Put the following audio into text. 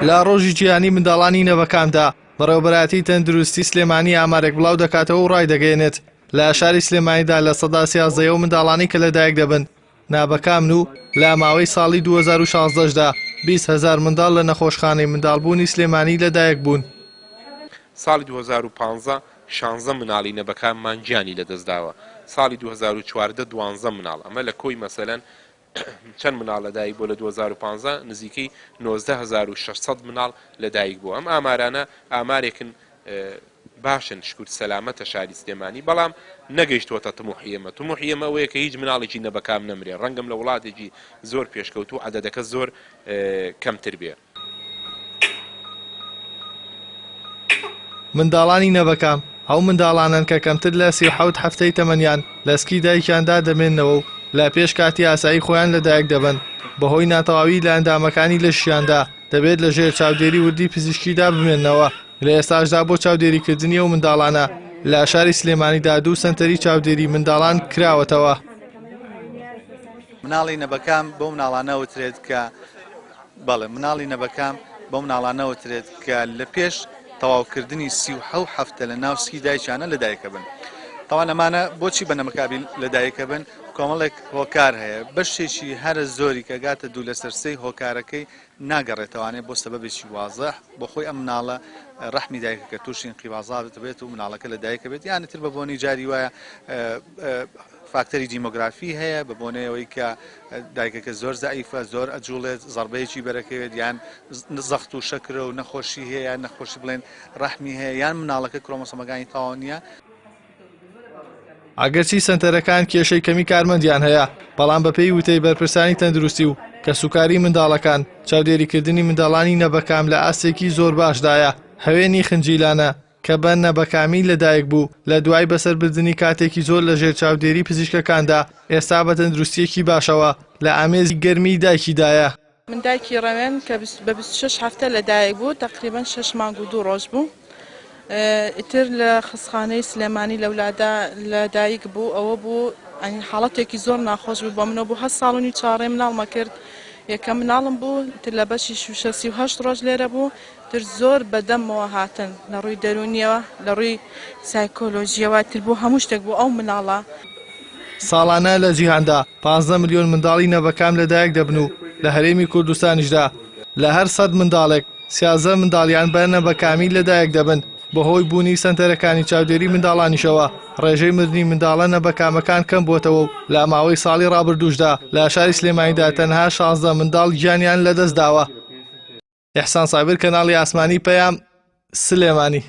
لە ڕۆژی جیهانی منداڵانی نەبەکامدا، بەڕێوەبەرایەتی تەندروستی سلێمانی ئامارێک بڵاو دەکاتەوە و ڕایدەگەیەنێت، لە شاری سلێمانیدا 13% ی ئەو منداڵانەی کە لەدایک دەبن نابەکامن و لە ماوەی ساڵی 2016 دا 20 هەزار منداڵ لە نەخۆشخانەی منداڵبوونی سلێمانی لەدایک بوون. ساڵی 2015 شانزە مناڵی نەبەکاممان گیانی لەدەستداوە، ساڵی 2014 دوانزە مناڵ، ئەمە لە کۆی مەسەلەن چەند مناڵ لەدایک بووە لە 2015 نزیکەی 19600 مناڵ لەدایک بووە ئەم ئامارانە ئامارێکن باشن شکور سەلامەتە شاری سلێمانی بەڵام نەگەیشتووەتە تموحی ئێمە تموحی ئێمە ئەوەیە کە هیچ مناڵێکی نەبەکام نەمرێ ڕەنگم لە وڵاتێکی زۆر پێشکەوتوو عەدەدەکە زۆر کەمتر بێ. منداڵانی نەبەکام، ئەو منداڵانەن کە کەمتر لە 37 هەفتەی تەمەنیان لە سکی دایکیاندا دەمێننەوە و لە پێش کاتی ئاسایی خۆیان لەدایک دەبن، بەهۆی ناتەواوی لە ئەندامەکانی لەشیاندا دەبێت لە ژێر چاودێری وردی پزیشکیدا بمێننەوە. لە ئێستاشدا بۆ چاودێریکردنی ئەو منداڵانە لە شاری سلێمانیدا دوو سەنتەری چاودێری منداڵان کراوەتەوە. مناڵی نەبەکام بەو مناڵانە وترێت کە بەڵێ مناڵی نەبەکام بەو مناڵانە وترێت کە لە پێش تەواوکردنی 37 هەفتە لە ناو سکی دایکیانە لەدایکە بن. تاوان ئەمانە بۆچی بە نەمەکابی لەدایکە بن کۆمەڵێک هۆکار هەیە بەشێکی هەرە زۆری کە گاتە دوو لەسەر سێی هۆکارەکەی ناگەڕێتەوانێ بۆ سەبەبێکی وازح بۆ خۆی ئەم مناڵە ڕەحمی دایکەکە تووشی انقباضات بێت و مناڵەکە لە دایکە بێت یانی تر بە بۆنی جاری وایە فاکتەری دیمۆگرافی هەیە بە بۆنەیەوەی کە دایکەکە زۆر زەعیفە زۆر ئەجوڵێت زەربەیەکی بەرەکەوێت یان زەخت و شەکرە و نەخۆشی هەیە یان نەخۆشی بڵێن ڕەحمی هەیە یان مناڵەکە کرۆمۆسۆمەکانی تەواو نییە. ئەگەرچی سەنتەرەکان کێشەی کەمی کارمەندیان هەیە، بەڵام بەپێی وتەی بەرپرسانی تەندروستی و کەسوکاری منداڵەکان، چاودێریکردنی منداڵانی نەبەکام لە ئاستێکی زۆر باشدایە. هەوێنی خنجیلانە کە بە نەبەکامی لەدایک بوو، لە دوای بەسەربردنی کاتێکی زۆر لە ژێر چاودێری پزیشکەکاندا، ئێستا بە تەندروستییەکی باشەوە لە ئامێزی گەرمی دایکیدایە. من دایکی ڕەوێن کە بە 26 هەفتە لە دایک بوو تەقریبەن شەش مانگ و دوو ڕۆژ بوو ئیتر لە خەستخانەی سلێمانی لەولادا لە دایک بوو ئەوە بوو ئەنی حاڵەتێکی زۆر ناخۆش بوو بۆ منەوە بوو هە ساڵ و نیو چاڕێ مناڵمە کرد یەکەم مناڵم بوو تر لە بەشی شوشە 38 ڕۆژ لێرە بوو تر زۆر بەدەمەوە هاتن لە ڕووی دەروونیەوە لە ڕووی سایکۆلۆژیەوە تر بۆ هەموو شتێک بۆ ئەو مناڵە. ساڵانە لە جیهاندا 15 ملیۆن منداڵی نەبەکام لەدایک دەبن و لە هەرێمی کوردستانیشدا لە هەر 100 منداڵێک 13 منداڵیان بە نەبەکامی لەدایک دەبن، بەهۆی بوونی سەنتەرەکانی چاودێری منداڵانیشەوە ڕێژەی مردنی منداڵە نەبەکامەکان کەمبووەتەوە و لە ماوەی ساڵی ڕابردووشدا لە شاری سلێمانیدا تەنها 16 منداڵ گیانیان لەدەستداوە. ئیحسان سابیر کەناڵی ئاسمانی پەیام، سلێمانی.